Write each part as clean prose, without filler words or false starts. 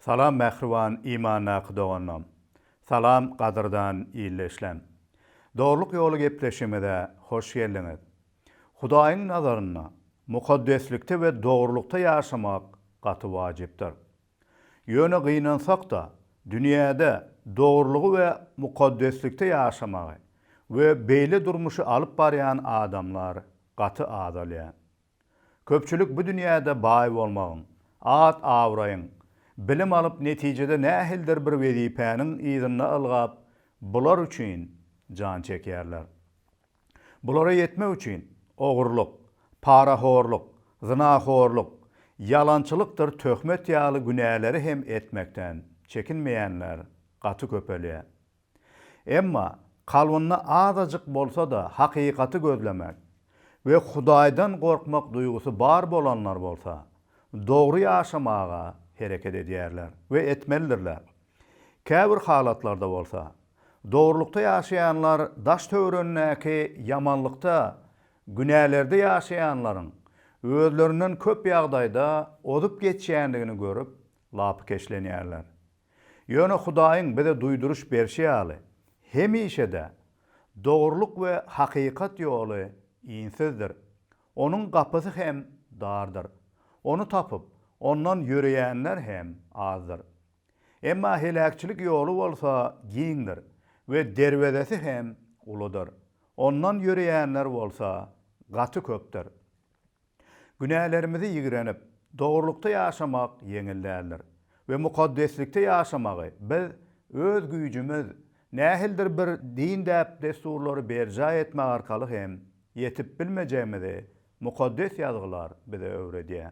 Salam mähriban imandaky doganlam. Salam gadyrdan ildeşlem. Dogrulyk ýoly gepleşigimize hoş geldiňiz. Hudaýyň nazarynda mukaddeslikde we dogrulykda ýaşamak gaty wajypdyr. Ýöne gynansak-da, dünýäde dogrulygy we mukaddeslikde ýaşamagy we beýle durmuşy alyp barýan adamlar gaty azalýar. Köpçülik bu dünýäde baý bolmagyň, at-abraýyň, bilim alyp netijede nähilidir bir wezipäniň yzynda ylgap, bular üçin jan çekýärler. Bulara ýetmek üçin ogurlyk, parahorluk, zynahorluk, ýalançylykdyr töhmet ýaly günäleri hem etmekden çekinmeýänler gaty köpelýär. Emma kalbynda azajyk bolsa-da hakykaty gözlemek we Hudaýdan gorkmak duýgusy bar bolanlar bolsa, dogry ýaşamaga hereket edýärler we etmelidirler. Käbir halatlarda bolsa, dogrulykda ýaşaýanlar daş-töweregindäki ýamanlykda, günälerde ýaşaýanlaryň özlerinden köp ýagdaýda ozup geçýändigini görüp, lapykeçlenýärler. Ýöne Hudaýyň bize duýduryş berşi ýaly, hemişe-de dogrulyk we hakykat ýoly insizdir, onuň gapysy hem dardyr, ony tapyp, ondan ýöreýänler hem azdyr. Emma heläkçilik ýoly bolsa giňdir we derwezesi hem uludyr, ondan ýöreýänler bolsa gaty köpdür. Günälerimizi ýigrenip, dogrulykda ýaşamak ýeňil däldir. We mukaddeslikde ýaşamagy biz öz güýjümiz, nähilidir bir din däp-dessurlary berjaý etmek arkaly hem ýetip bilmejegimizi Mukaddes Ýazgylar bize öwredýär.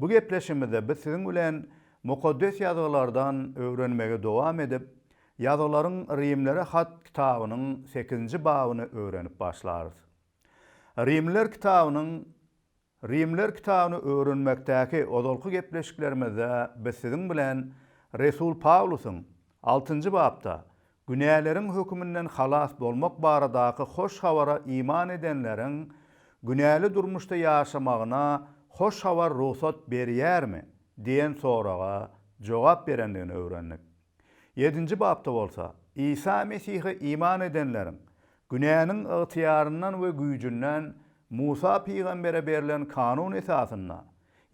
Bu gepleşigimizde biz siziň bilen Mukaddes Ýazgylardan öwrenmegi dowam edip, Ýazgylaryň Rimlere hat kitabynyň sekizinji babyny öwrenip başlarys. Rimliler kitabynyň Rimliler kitabyny öwrenmekdäki ozalky gepleşiklerimizde biz siziň bilen resul Pawlusyň altynjy bapda günäleriň höküminden halas bolmak baradaky hoş habara iman edenleriň günäli durmuşda ýaşamagyna hoş habar rugsat berýärmi diýen soraga jogap berendigini öwrendik. Ýedinji bapda bolsa, Isa Mesihe iman edenleriň günäniň ygtyýaryndan we güýjünden Musa pygambere berlen kanun esasynda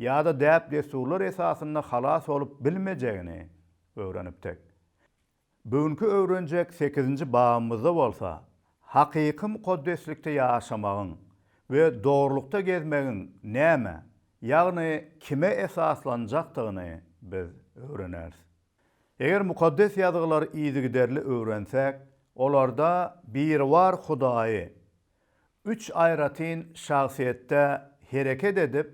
ýa-da däp-dessurlar esasynda halas bolup bilmejegini öwrenipdik. Bu günki öwrenjek sekizinji babymyzda bolsa, hakyky mukaddeslikde ýaşamagyň we dogrulykda gezmegiň nämä, ýagny kime esaslanjakdygyny biz öwreneris. Eger Mukaddes Ýazgylary yzygiderli öwrensek, olarda Biribar Hudaýy üç aýratyn şahsyýetde hereket edip,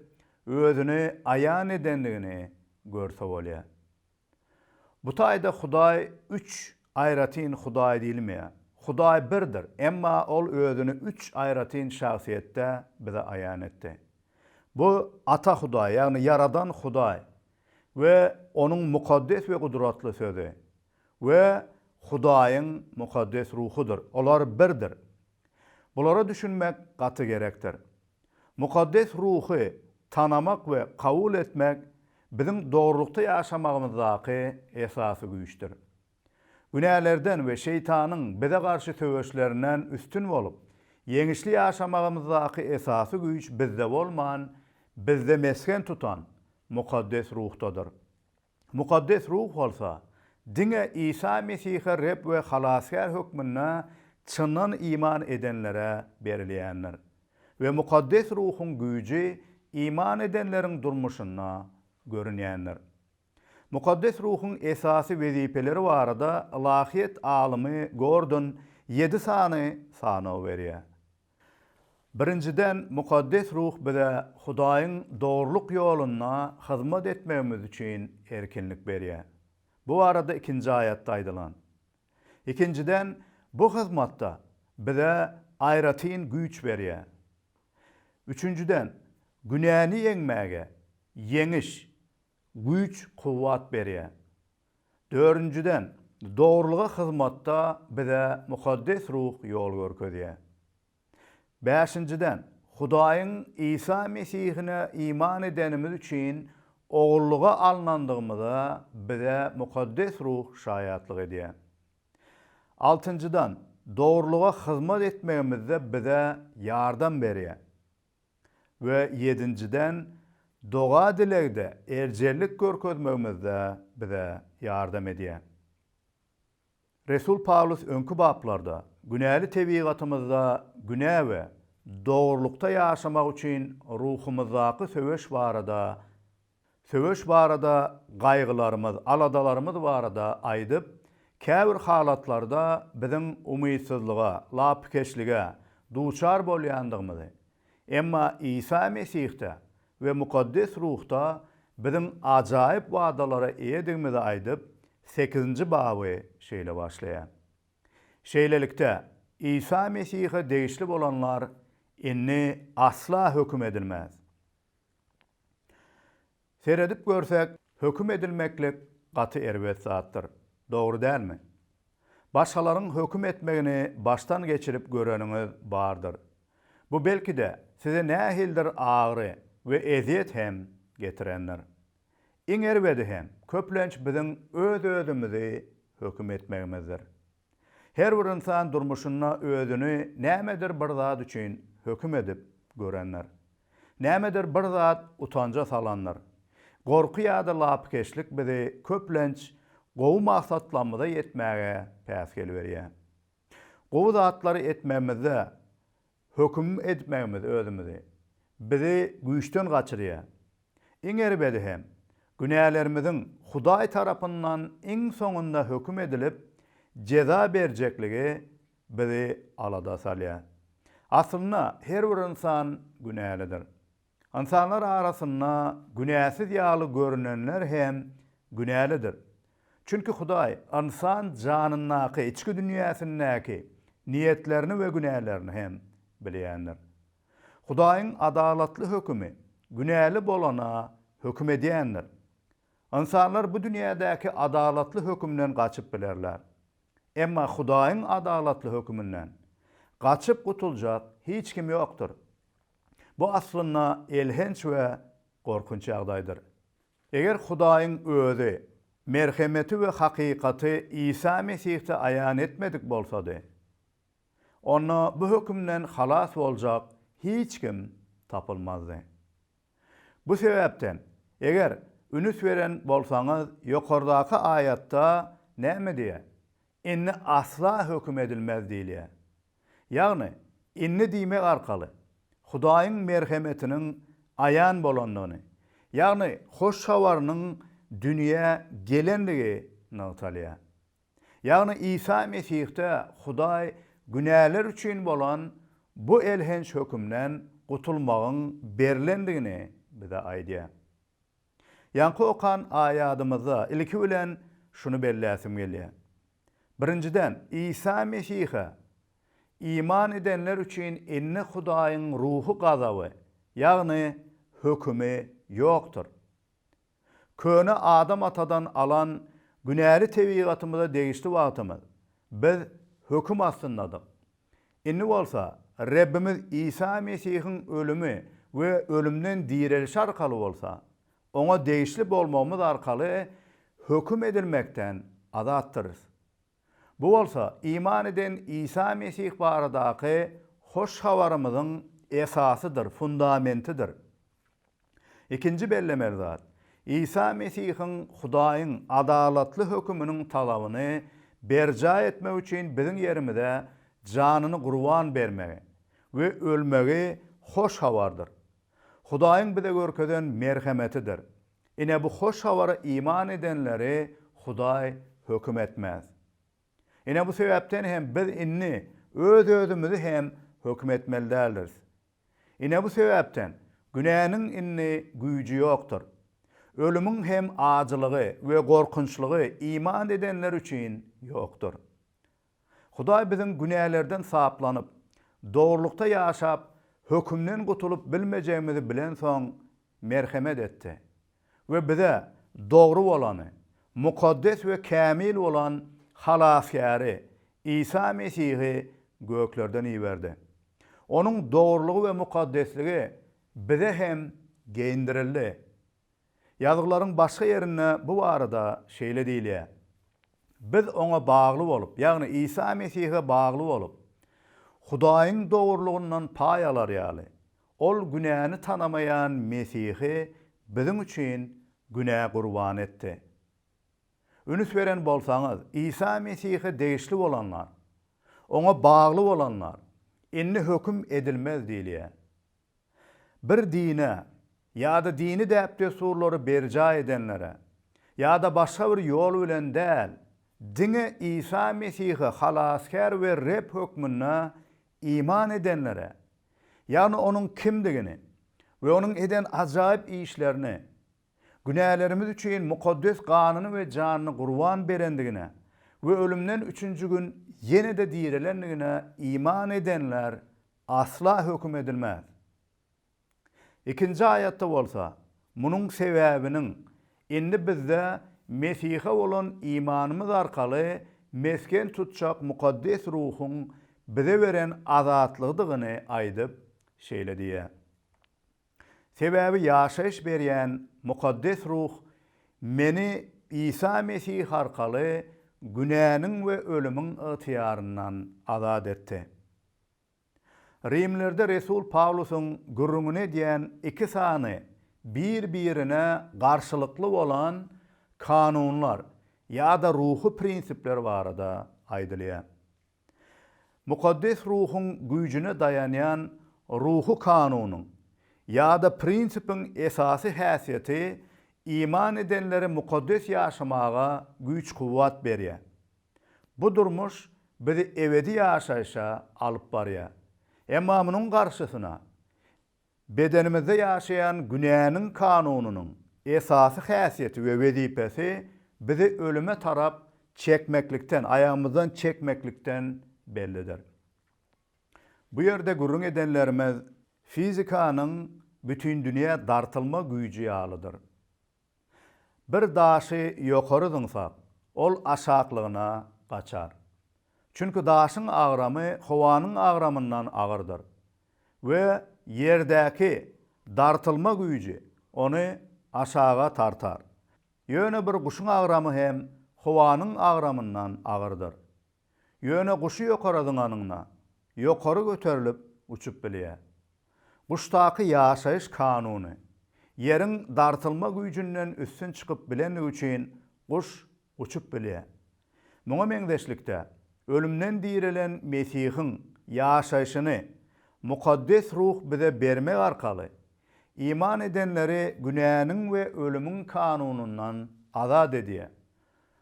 Özüni aýan edendigini görse bolýar. Bu taýda Hudaý üç aýratyn Hudaý diýilmeýär. Hudaý birdir, emma Ol Özüni üç aýratyn şahsyýetde bize aýan etdi. Bu Ata Hudaý, ýagny Ýaradan Hudaý we Onuň mukaddes we gudratly Sözi we Hudaýyň Mukaddes Ruhudyr. Olar birdir. Bulara düşünmek gaty gerekdir. Mukaddes Ruhy tanamak we kabul etmek biziň dogrulykda ýaşamagymyzdaky esasy güýçdür. Günälerden we şeýtanyň bize garşy söweşlerinden üstün bolup, ýeňişli ýaşamagymyzdaky esasy güýç bizde bolman, bizde mesgen tutan Mukaddes Ruhdadyr. Mukaddes Ruh bolsa, diňe Isa Mesihe Reb we Halasgär hökmünde çyndan iman edenlere berilýändir. We Mukaddes Ruhuň güýji iman edenleriň durmuşynda görünýändir. Mukaddes Ruhuň esasy wezipeleri barada ylahyýet alymy Gordon ýedi sany sanaw berýär. Birinjiden, Mukaddes Ruh bize Hudaýyň dogrulyk ýolunda hyzmat etmegimiz üçin erkinlik berýär. Bu barada ikinji aýatda aýdylan. Ikinjiden, bu hyzmatda bize aýratyn güýç berýär. Üçünjiden, günäni ýeňmäge ýeňiş, güýç-kuwwat berýär. Dördünjiden, dogrulyga hyzmatda bize Mukaddes Ruh ýol görkezýär. Bäşinjiden, Hudaýyň Isa Mesihine iman edenimiz üçin. ogullyga alnandygymyza bize Mukaddes Ruh şaýatlyk edýär. Altynjydan, dogrulyga hyzmat etmegimizde bize ýardam berýär. We ýedinjiden, doga-dilegde erjellik görkezmegimizde bize ýardam edýär. Resul Pawlus öňki baplarda günäli tebigatymyzda günä we dogrulykda ýaşamak üçin ruhumyzdaky söweş barada söweş barada gaýgylarymyz, aladalarymyz barada aýdyp, käbir halatlarda biziň umytsyzlyga, lapykeçlige duçar bolýandygymyzy, emma Isa Mesihde we Mukaddes Ruhda biziň ajaýyp wadalara eýedigimizi aýdyp, sekizinji baby şeýle başlaýar. Şeýlelikde, Isa Mesihe degişli bolanlar indi asla höküm edilmez. Seredip görsek, höküm edilmeklik gaty erbet zatdyr. Dogry dälmi? Başgalaryň höküm etmegini başdan geçirip göreniňiz bardyr. Bu belki-de size nähilidir agyry we ezýet hem getirendir. Iň erbedi hem köplenç biziň öz-özümizi höküm etmegimizdir. Her bir ynsan durmuşynda özüni nämedir bir zat üçin höküm edip görendir. Nämedir bir zat utanja salandyr. Gorky ýa-da lapykeçlik bizi köplenç gowy maksatlarymyza ýetmäge päsgel berýär. Gowy zatlary etmegimizde höküm etmegimiz özümizi, bizi güýçden gaçyrýar. Iň erbedi hem, günälerimiziň Hudaý tarapyndan iň soňunda höküm edilip, jeza berjekligi bizi alada salýar. Aslynda, her bir ynsan günälidir. Ynsanlar arasynda günäsiz ýaly görünenler hem günälidir. Çünki Hudaý ynsan janyndaky, içki dünýäsindäki niýetlerini we günälerini hem bilýändir. Hudaýyň adalatly hökümi günäli bolana höküm edýändir. Ynsanlar bu dünýädäki adalatly hökümden gaçyp bilerler. Emma Hudaýyň adalatly höküminden gaçyp gutuljak hiç kim ýokdur. Bu aslynda elhenç we gorkunç ýagdaýdyr. Eger Hudaýyň Özi merhemeti we hakykaty Isa Mesihde aýan etmedik bolsady, onda bu hökümden halas boljak hiç kim tapylmazdy. Bu sebäpden, eger ünüs beren bolsaňyz, ýokardaky aýatda näme diýýär? Indi asla höküm edilmez diýilýär. Ýagny, indi diýmek arkaly, Hudaýyň merhemetiniň aýan bolandygyny, ýagny hoş habarynyň dünýä gelendigi nygtalýar. Ýagny Isa Mesihde Hudaý günäler üçin bolan bu elhenç hökümden gutulmagyň berlendigini bize aýdýar. Ýaňky okan aýadymyzda ilki bilen şuny belläsim gelýär. Birinjiden, Isa Mesihe iman edenler üçin indi Hudaýyň ruhy gazaby, ýagny hökümi ýokdur. Köne Adam atadan alan günäli tebigatymyza degişli wagtymyz, biz höküm astyndadyk. Indi bolsa, Rebbimiz Isa Mesihiň ölümi we ölümden direlişi arkaly bolsa, Oňa degişli bolmagymyz arkaly höküm edilmekden azatdyrys. Bu bolsa iman eden Isa Mesih baradaky Hoş Habarymyzyň esasydyr, fundamentidir. Ikinji bellemeli zat, Isa Mesihiň Hudaýyň adalatly höküminiň talabyny berjaý etmek üçin biziň ýerimize janyny gurban bermegi we ölmegi Hoş Habardyr. Hudaýyň bize görkezen merhemetidir. Ine bu Hoş Habara iman edenleri Hudaý höküm etmez. Ine bu sebäpden hem biz indi öz-özümizi hem höküm etmeli däldiris. Ine bu sebäpden, günäniň indi güýji ýokdur. Ölümiň hem ajylygy we gorkunçlygy iman edenler üçin ýokdur. Hudaý biziň günälerden saplanyp, dogrulykda ýaşap, hökümden gutulyp bilmejegimizi bilensoň, merhemet etdi we bize dogry bolany, mukaddes we kämil bolan Halasgäri Isa Mesihi göklerden iberdi. Onuň dogrulygy we mukaddesligi bize hem geýindirildi. Ýazgylaryň başga ýerinde bu barada şeýle diýilýär, Biz Oňa bagly bolup, ýagny Isa Mesihe bagly bolup, Hudaýyň dogrulygyndan paý alar ýaly, Ol günäni tanamaýan Mesihi biziň üçin günä gurban etdi. Ünüs beren bolsaňyz, Isa Mesihe degişli bolanlar, Oňa bagly bolanlar, indi höküm edilmez diýilýär. Bir dine ýa-da dini däp-dessurlary berjaý edenlere, ýa-da başga bir ýol bilen däl, diňe Isa Mesihe Halasgär we Reb hökmünde iman edenlere, ýagny Onuň kimdigini we Onuň eden ajaýyp işlerini, günälerimiz üçin mukaddes ganyny we janyny gurban berendigine we ölümden üçünji gün ýene-de direlendigine iman edenler asla höküm edilmez. Ikinji aýatda bolsa, munuň sebäbiniň indi bizde Mesihe bolan imanymyz arkaly mesgen tutjak Mukaddes Ruhuň bize beren azatlygydygyny aýdyp, şeýle diýýär, Sebäbi ýaşaýyş berýän Mukaddes Ruh meni Isa Mesih arkaly günäniň we ölümiň ygtyýaryndan azat etdi. Rimlerde resul Pawlusyň gürrüňini edýän iki sany bir-birine garşylykly bolan kanunlar ýa-da ruhy prinsipler barada aýdylýar. Mukaddes Ruhuň güýjüne daýanýan ruhy kanunyň ýa-da prinsipiň esasy häsiýeti iman edenlere mukaddes ýaşamaga güýç-kuwwat berýär. Bu durmuş bizi ebedi ýaşaýşa alyp barýar. Emma munuň garşysyna, bedenimizde ýaşaýan günäniň kanunynyň esasy häsiýeti we wezipesi bizi ölüme tarap çekmeklikden, aýagymyzdan çekmeklikden bellidir. Bu ýerde gürrüň edenlerimiz fizikanyň bütindünýä dartylma güýji ýalydyr. Bir daşy ýokary zyňsak, ol aşaklygyna gaçar. Çünki daşyň agramy howanyň agramyndan agyrdyr we ýerdäki dartylma güýji ony aşaga tartar. Ýöne bir guşuň agramy hem howanyň agramyndan agyrdyr. Ýöne guşy ýokara zyňanyňda, ýokary göterilip uçup bilýär. Guşdaky ýaşaýyş kanuny, ýeriň dartylma güýjünden üstün çykyp bilenligi üçin guş uçup bilýär. Muňa meňzeşlikde, ölümden direlen Mesihiň ýaşaýşyny Mukaddes Ruh bize bermek arkaly, iman edenleri günäniň we ölümiň kanunyndan azat edýär.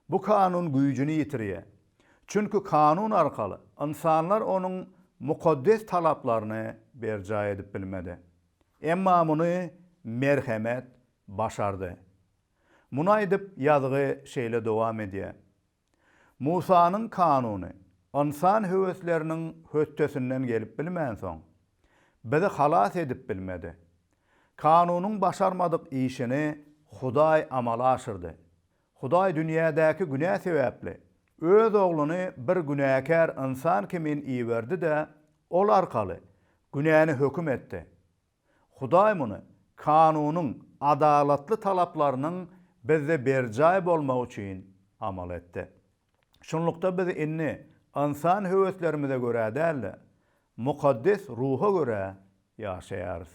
Bu kanun güýjüni ýitirýär. Çünki kanun arkaly ynsanlar onuň mukaddes talaplaryny berjaý edip bilmedi. Emma muny merhemet başardy. Muny aýdyp, ýazgy şeýle dowam edýär, Musanyň kanuny ynsan höwesleriniň hötdesinden gelip bilmänsoň, bizi halas edip bilmedi. Kanunyň başarmadyk işini Hudaý amala aşyrdy. Hudaý dünýädäki günä sebäpli Öz Ogluny bir günäkär ynsan kimin iberdi-de, ol arkaly günäni höküm etdi. Hudaý muny kanunyň adalatly talaplarynyň bizde berjaý bolmagy üçin amal etdi. Şunlukda biz indi ynsan höweslerimize görä däl-de, Mukaddes Ruha görä ýaşaýarys.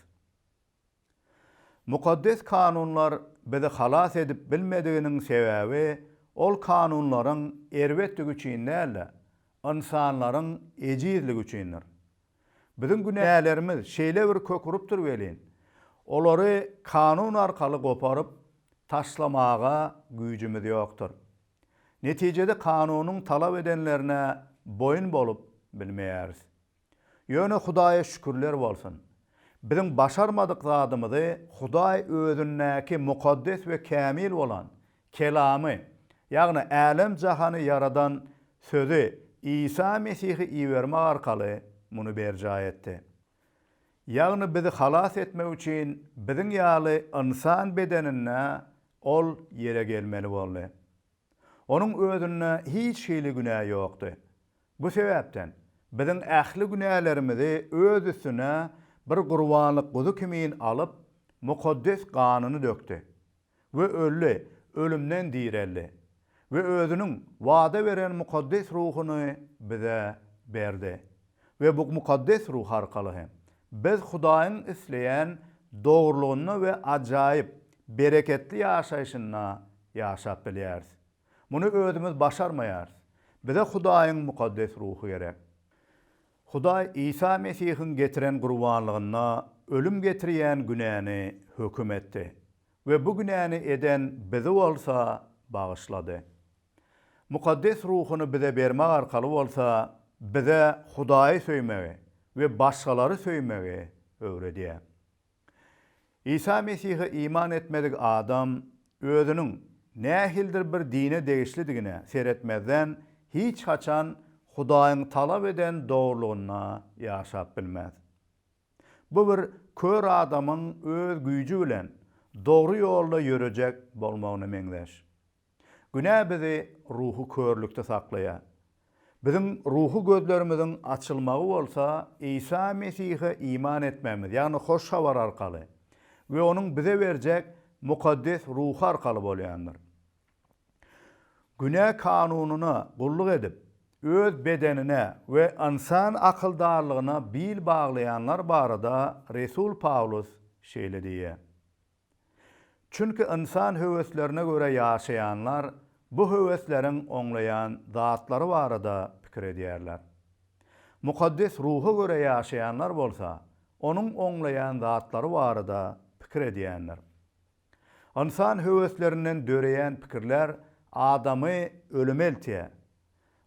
Mukaddes kanunlar bizi halas edip bilmediginiň sebäbi ol kanunlaryň erbetdigi üçin däl-de, ynsanlaryň ejizligi üçindir. Biziň günälerimiz şeýle bir kök urupdyr welin, olary kanun arkaly goparyp taşlamaga güýjümiz ýokdur. Netijede kanunyň talap edenlerine boýun bolup bilmeýäris. Ýöne Hudaýa şükürler bolsun! Biziň başarmadyk zadymyzy Hudaý Özündäki mukaddes we kämil bolan Kelamy, ýagny älem-jahany ýaradan Sözi Isa Mesihi ibermek arkaly muny berjaý etdi. Ýagny bizi halas etmek üçin biziň ýaly ynsan bedeninde Ol ýere gelmeli boldy. Onuň özünde hiç hili günä ýokdy. Bu sebäpden, biziň ähli günälerimizi öz üstüne bir gurbanlyk guzy kimin alyp, mukaddes ganyny dökdi. We öldi, ölümden direldi. We Özüniň wada beren Mukaddes Ruhuny bize berdi. We bu Mukaddes Ruh arkaly hem biz Hudaýyň isleýän dogrulygynda we ajaýyp, bereketli ýaşaýşynda ýaşap bilýäris. Muny özümiz başarmaýarys. Bize Hudaýyň Mukaddes Ruhy gerek. Hudaý Isa Mesihiň getiren gurbanlygynda ölüm getirýän günäni höküm etdi we bu günäni eden bizi bolsa bagyşlady. Mukaddes Ruhuny bize bermek arkaly bolsa bize Hudaýy söýmegi we başgalary söýmegi öwredýär. Isa Mesihe iman etmedik adam özüniň nähilidir bir dine degişlidigine seretmezden hiç haçan Hudaýyň talap eden dogrulygynda ýaşap bilmez. Bu bir kör adamyň öz güýji bilen dogry ýolda ýörejek bolmagyna meňzeş. Günä bizi ruhy körlükde saklaýar. Biziň ruhy gözlerimiziň açylmagy bolsa Isa Mesihe iman etmegimiz, ýagny Hoş Habar arkaly we Onuň bize berjek Mukaddes Ruhy arkaly bolýandyr. Günä kanunyna gulluk edip, öz bedenine we ynsan akyldarlygyna bil baglaýanlar barada resul Pawlus şeýle diýýär. Çünki ynsan höweslerine görä ýaşaýanlar bu höwesleriň oňlaýan zatlary barada pikir edýärler. Mukaddes Ruha görä ýaşaýanlar bolsa, Onuň oňlaýan zatlary barada pikir edýändir. Ynsan höweslerinden döreýän pikirler adamy ölüme eltýär.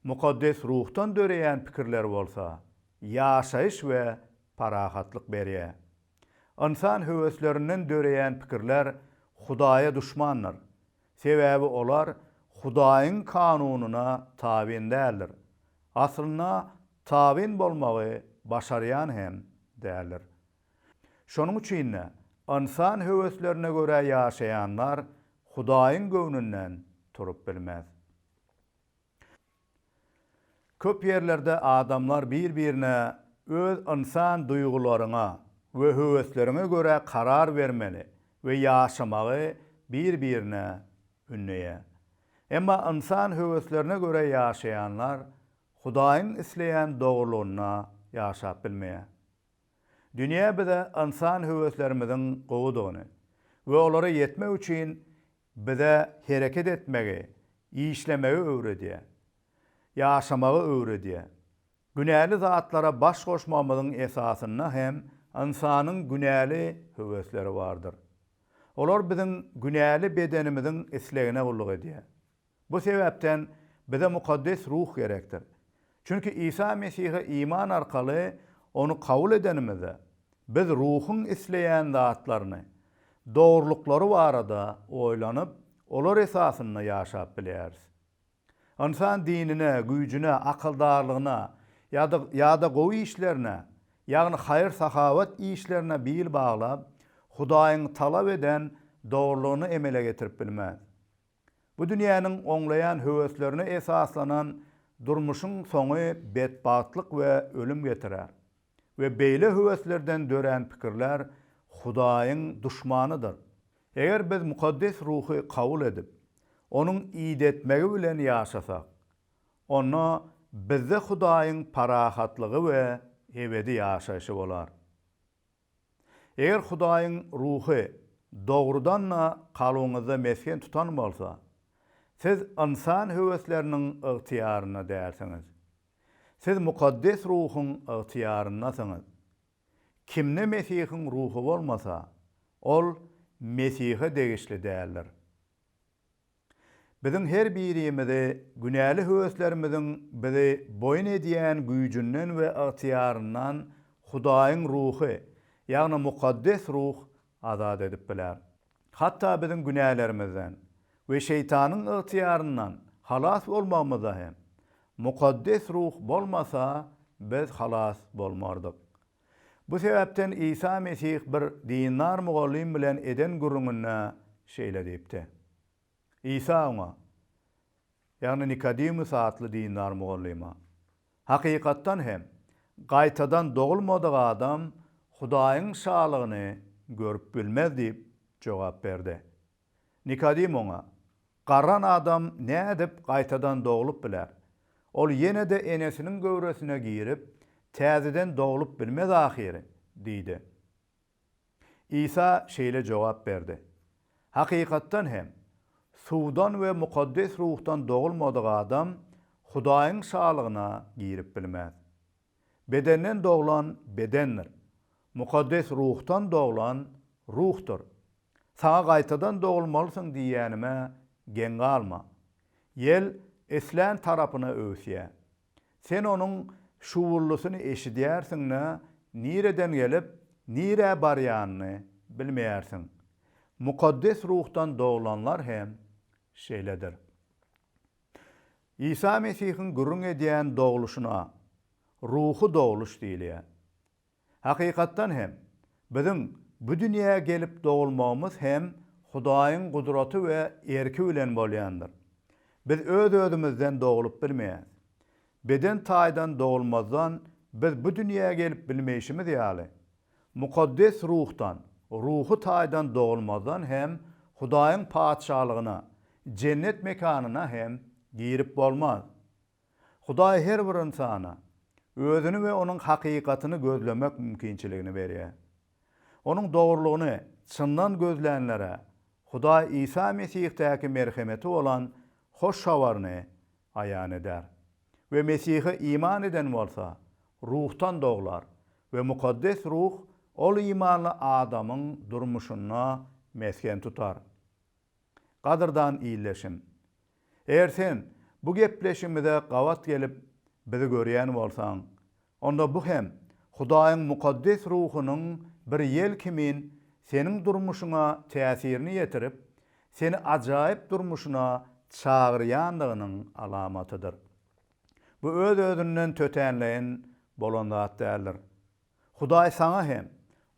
Mukaddes Ruhdan döreýän pikirler bolsa, ýaşaýyş we parahatlyk berýär. Ynsan höweslerinden döreýän pikirler Hudaýa duşmandyr. Sebäbi olar Hudaýyň kanunyna tabyn däldir. Aslynda tabyn bolmagy başarýan hem däldir. Şonuň üçin-de, ynsan höweslerine görä ýaşaýanlar Hudaýyň göwnünden turup bilmez. Köp ýerlerde adamlar bir-birine öz ynsan duýgularyňa we höwesleriňe görä karar bermeli we ýaşamagy bir-birine ündeýär. Emma ynsan höweslerine görä ýaşaýanlar Hudaýyň isleýän dogrulygynda ýaşap bilmeýär. Dünýä bize ynsan höweslerimiziň gowudygyny we olara ýetmek üçin Bize hereket etmegi, işlemegi öwredýär. Ýaşamagy öwredýär. Günäli zatlara baş goşmagymyzyň esasynda hem ynsanyň günäli höwesleri bardyr. Olar biziň günäli bedenimiziň islegine gulluk edýär. Bu sebäpden bize Mukaddes Ruh gerekdir. Çünki Isa Mesihe iman arkaly Ony kabul edenimizde, biz Ruhuň isleýän zatlaryny, dogrulyklary barada oýlanyp, olar esasynda ýaşap bilýäris. Ynsan dinine, güýjüne, akyldarlygyna ýa-da ýa-da gowy işlerine, ýagny haýyr-sahawat işlerine bil baglap, Hudaýyň talap eden dogrulygyny emele getirip bilmez. Bu dünýäniň oňlaýan höweslerine esaslanan durmuşyň soňy betbagtlyk we ölüm getirer. We beýle höweslerden dörän pikirler Hudaýyň duşmanydyr. Eger biz Mukaddes Ruhy kabul edip, Onuň idetmegi bilen ýaşasak, onda bizde Hudaýyň parahatlygy we ebedi ýaşaýşy bolar. Eger Hudaýyň Ruhy dogrudan-da kalbyňyzda mesgen tutan bolsa, siz ynsan höwesleriniň ygtyýarynda dälsiňiz. Siz Mukaddes Ruhuň ygtyýaryndasyňyz. Kimde Mesihiň Ruhy bolmasa, ol Mesihe degişli däldir. Biziň her birimizi günäli höweslerimiziň bizi boýun edýän güýjünden we ygtyýaryndan Hudaýyň Ruhy, ýagny Mukaddes Ruh azat edip biler. Hatda biziň günälerimizden we şeýtanyň ygtyýaryndan halas bolmagymyzda hem, Mukaddes Ruh bolmasa, biz halas bolmardyk. Bu sebäpden Isa Mesih bir dindar mugallym bilen eden gürrüňinde şeýle diýipdi. Isa oňa, ýagny Nikodemus atly dindar mugallyma, Hakykatdan hem, gaýtadan dogulmadyk adam Hudaýyň Şalygyny görüp bilmez diýip jogap berdi. Nikodim oňa, Garran adam nädip gaýtadan doglup biler? Ol ýene-de enesiniň göwresine girip, täzeden doglup bilmez ahyry! diýdi. Isa şeýle jogap berdi, Hakykatdan hem, suwdan we mukaddes ruhdan dogulmadyk adam Hudaýyň Şalygyna girip bilmez. Bedenden doglan bedendir, mukaddes ruhdan doglan ruhdur. Saňa gaýtadan dogulmalysyň diýýänime geň galma. Ýel islän tarapyna öwüsýär. Sen onuň şuwwuldysyny eşidýärsiň-de, nireden gelip, nirä barýanyny bilmeýärsiň. Mukaddes Ruhdan doglanlar hem şeýledir. Isa Mesihiň gürrüň edýän dogluşyna ruhy dogluş diýilýär. Hakykatdan hem, biziň bu dünýä gelip dogulmagymyz hem Hudaýyň gudraty we erki bilen bolýandyr. Biz öz-özümizden doglup bilmeýäs. Beden taýdan dogulmazdan biz bu dünýä gelip bilmeýşimiz ýaly, Mukaddes Ruhdan, ruhy taýdan dogulmazdan hem Hudaýyň Patyşalygyna, jennet mekanyna hem girip bolmaz. Hudaý her bir ynsana Özüni we Onuň hakykatyny gözlemek mümkinçiligini berýär. Onuň dogrulygyny çyndan gözlänlere Hudaý Isa Mesihdäki merhemeti bolan Hoş Habaryny aýan eder. We Mesihe iman eden bolsa, Ruhdan doglar we Mukaddes Ruh ol imanly adamyň durmuşynda mesgen tutar. Gadyrdan ildeşim! Eger sen bu gepleşigimize gabat gelip bizi görýän bolsaň, onda bu hem Hudaýyň Mukaddes Ruhunyň bir ýel kimin seniň durmuşyňa täsirini ýetirip, seni ajaýyp durmuşyna çagyrýandygynyň alamatydyr. Bu öz-özünden tötänleýin bolan zat däldir. Hudaý saňa hem,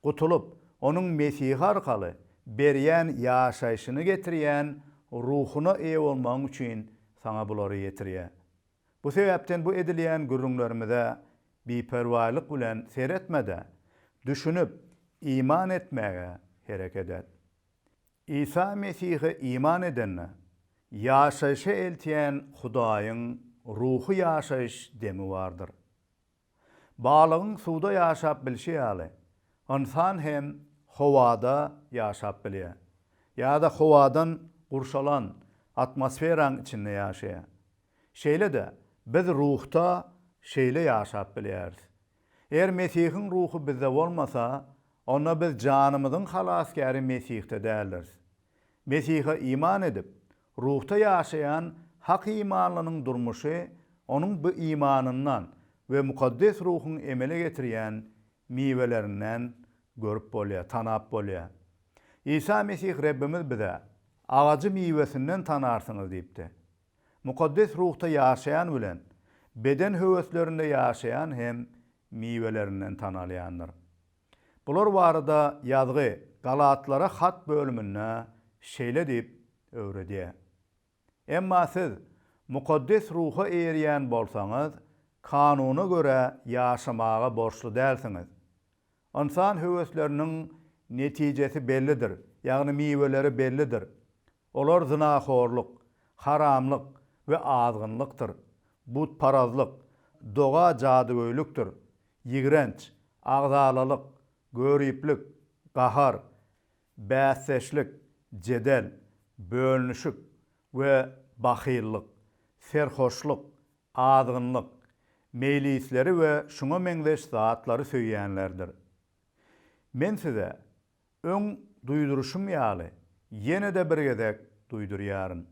gutulyp, Onuň Mesihi arkaly berýän ýaşaýşyny getirýän Ruhuna eýe bolmagyň üçin saňa bulary ýetirýär. Bu sebäpden bu edilýän gürrüňlerimize biperwaýlyk bilen seretme-de, düşünip, iman etmäge hereket et. Isa Mesihe iman edende, ýaşaýşa eltýän Hudaýyň Ruhy ýaşaýyş demi bardyr. Balygyň suwda ýaşap bilşi ýaly, ynsan hem howada ýaşap bilýär. Ýa-da howadan gurşalan atmosferaň içinde ýaşaýar. Şeýle-de, biz ruhda şeýle ýaşap bilýäris. Eger Mesihiň Ruhy bizde bolmasa, onda biz janymyzyň Halasgäri Mesihde däldiris. Mesihe iman edip, Ruhda ýaşaýan hak imanlynyň durmuşy onuň bu imanyndan we Mukaddes Ruhuň emele getirýän miwelerinden görüp bolýar, tanap bolýar. Isa Mesih Rebbimiz bize, Agajy miwesinden tanarsyňyz diýipdi. Mukaddes Ruhda ýaşaýan bilen beden höweslerinde ýaşaýan hem miwelerinden tanalýandyr. Bular barada ýazgy Galatlara hat bölüminde şeýle diýip öwredýär, Emma siz Mukaddes Ruha eýerýän bolsaňyz, kanuna görä ýaşamaga borçly dälsiňiz. Ynsan höwesleriniň netijesi bellidir, ýagny miweleri bellidir. Olar zynahorluk, haramlyk we azgynlykdyr, butparazlyk, doga jadygöýlükdir, ýigrenç, agzalalyk, göriplik, gahar, bäsdeşlik, jedel, bölünişik we bahyllyk, serhoşlyk, azgynlyk, meýlisleri we şuňa meňzeş zatlary söýýänlerdir. Men size Öň duýduryşym ýaly, ýene-de bir gezek duýdurýaryn.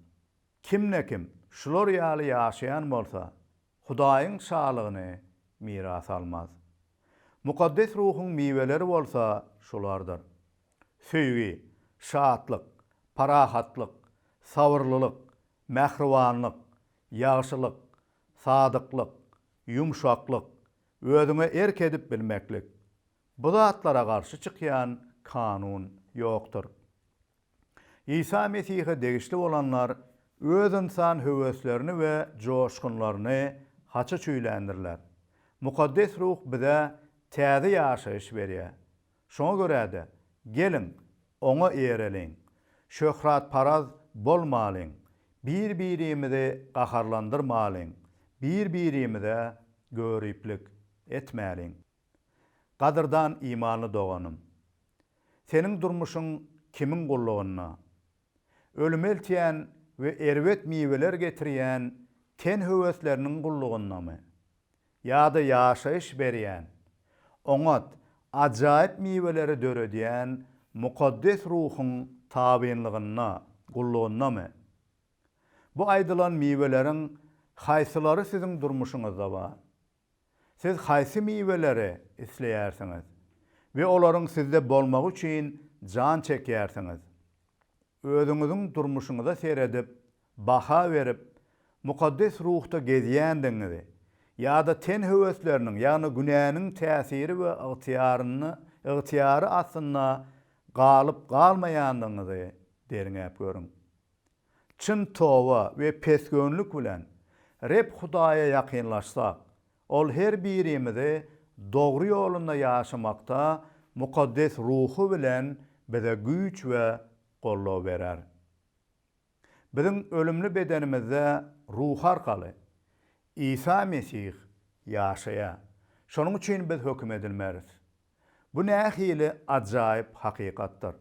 Kimde-kim şular ýaly ýaşaýan bolsa, Hudaýyň Şalygyny miras almaz. Mukaddes Ruhuň miweleri bolsa şulardyr, söýgi, şatlyk, parahatlyk, sabyrlylyk, mähribanlyk, ýagşylyk, sadyklyk, ýumşaklyk, özüňe erk edip bilmeklik. Bu zatlara garşy çykýan kanun ýokdur. Isa Mesihe degişli bolanlar öz ynsan höweslerini we joşgunlaryny haça çüýländirler. Mukaddes Ruh bize täze ýaşaýyş berýär. Şoňa görä-de, geliň, Oňa eýereliň. Şöhratparaz bolmalyň, bir-birimizi gaharlandyrmalyň, bir-birimize göriplik etmäliň. Gadyrdan imanly doganym! Seniň durmuşyň kimiň gullugynda? Ölüme eltýän we erbet miweler getirýän ten höwesleriniň gullugyndamy? Ýa-da ýaşaýyş berýän, oňat, ajaýyp miweleri döredýän Mukaddes Ruhuň tabynlygynda, gullugyndamy? Bu aýdylan miweleriň haýsylary siziň durmuşyňyzda bar? Siz haýsy miweleri isleýärsiňiz we olaryň sizde bolmagy üçin jan çekýärsiňiz? Özüňiziň durmuşyňyza seredip, baha berip, Mukaddes Ruhda gezýändigiňizi ýa-da ten höwesleriniň, ýagny günäniň täsiri we ygtyýarynda, ygtyýary astynda galyp-galmaýandygyňyzy derňäp görüň. Çyn toba we pesgöwünlik bilen Reb Hudaýa ýakynlaşsak, Ol her birimizi dogry ýolunda ýaşamakda Mukaddes Ruhy bilen bize güýç we goldaw berer. Biziň ölümli bedenimizde Ruhy arkaly Isa Mesih ýaşaýar. Şonuň üçin biz höküm edilmeris. Bu nähili ajaýyp hakykatdyr!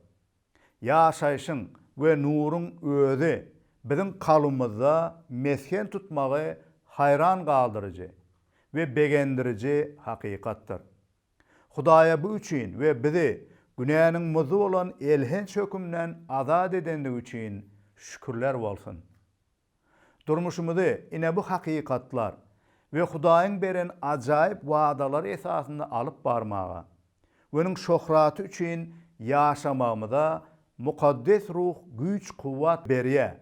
Ýaşaýşyň we nuruň özi biziň kalbymyzda mesgen tutmagy haýran galdyryjy we begendiriji hakykatdyr. Hudaýa bu üçin we bizi günäniň muzdy bolan elhenç hökümden azat edendigi üçin şükürler bolsun! Durmuşymyzy ine bu hakykatlar we Hudaýyň beren ajaýyp wadalary esasynda alyp barmaga we Onuň şöhraty üçin ýaşamagymyza Mukaddes Ruh güýç-kuwwat berýär.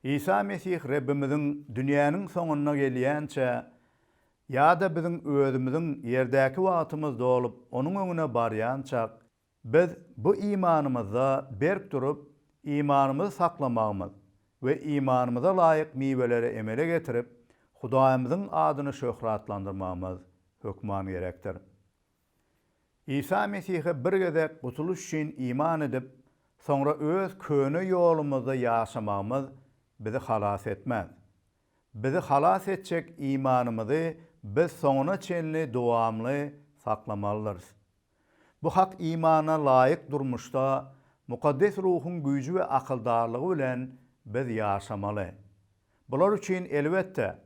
Isa Mesih Rebbimiziň dünýäniň soňuna gelýänçä ýa-da biziň özümiziň ýerdäki wagtymyz dolup Onuň öňüne barýançak, Biz bu imanymyzda berk durup, imanymyzy saklamagymyz we imanymyza laýyk miweleri emele getirip, Hudaýymyzyň adyny şöhratlandyrmagymyz hökman gerekdir. Isa Mesihe bir gezek gutulyş üçin iman edip, soňra öz köne ýolumyzda ýaşamagymyz bizi halas etmez. Bizi halas etjek imanymyzy biz soňuna çenli dowamly saklamalydyrys. Bu hak imana laýyk durmuşda Mukaddes Ruhuň güýji we akyldarlygy bilen biz ýaşamaly. Bular üçin elbetde,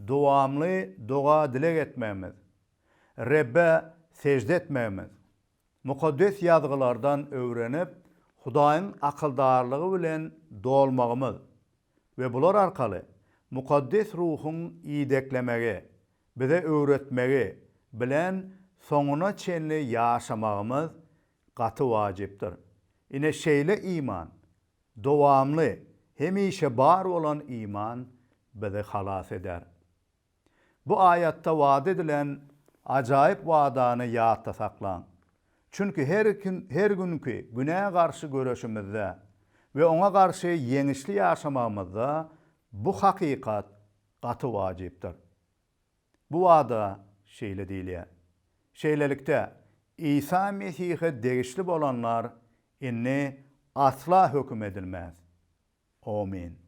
dowamly doga-dileg etmegimiz, Rebbe sežde etmegimiz, Mukaddes Ýazgylardan öwrenip, Hudaýyň akyldarlygy bilen dolmagymyz we bular arkaly Mukaddes Ruhuň ideklemegi, bize öwretmegi bilen soňuna çenli ýaşamagymyz gaty wajypdyr. Ine şeýle iman, dowamly, hemişe bar bolan iman bizi halas eder. Bu aýatda wada edilen ajaýyp wadany ýatda saklaň. Çünki her her günki günä garşy göreşimizde we oňa garşy ýeňişli ýaşamagymyzda bu hakykat gaty wajypdyr. Bu wada şeýle diýilýär, Şeýlelikde, Isa Mesihe degişli bolanlar indi asla höküm edilmez. Omyn.